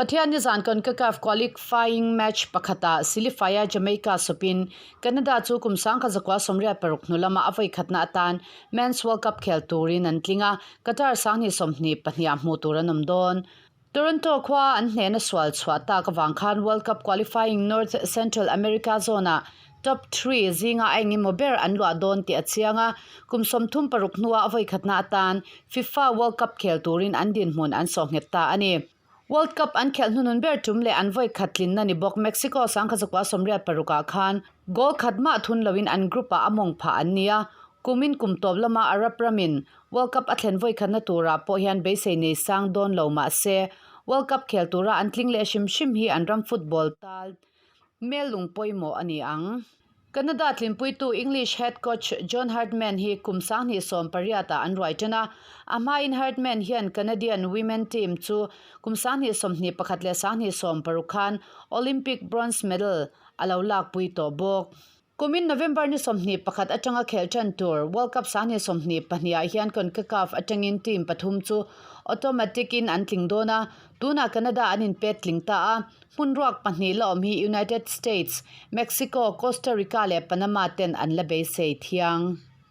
Pathianni zan Concacaf qualifying match pakhatah Silifaia Jamaica sawpin Canada chu kum 1986 hnu lama a vawikhatna atan Men's World Cup khel turin an tling a, Qatar 2022 ah hmuh tur an awm dawn. Toronto khua an hnehna sual chhuah tak avang khan World Cup qualifying North Central America zone-ah top three zinga a engemaw ber an luah dawn tih a chiang a, kum 36 hnua a vawikhatna atan FIFA World Cup khel turin an dinhmun an sawh nghet ta a ni. World Cup an khelh hnunun ber tum leh an vawi khat tlinna ni bawk Mexico 1986 ah khan goal khat mah thun loin an group ah a mawng phah an ni a, kumin kum tawp lama Arab ramin World Cup a thlen vawi khatna turah pawh hian beisei nei sang dawn lo mah se World Cup khel tura an tling leh hrim hrim hi an ram football tal Mel lung pawimawh a ni ang. Canada tlinpuitu English head coach John Herdman hi kum 2018 ah an ruai tan a. A hmain Herdman hian Canadian women team chu kum 2021 leh 2016 khan Olympic bronze medal a lo lakpui tawh bawk. Kumin November ni 21 atanga khelh tan tur World Cup 2022 ah hian Concacaf atangin team pathum chu automatic in an tling dawn a, tunah Canada an inpet tling ta a. Hmun ruak pahnih la awm hi United States, Mexico, Costa Rica leh Panama ten an la beisei thiang.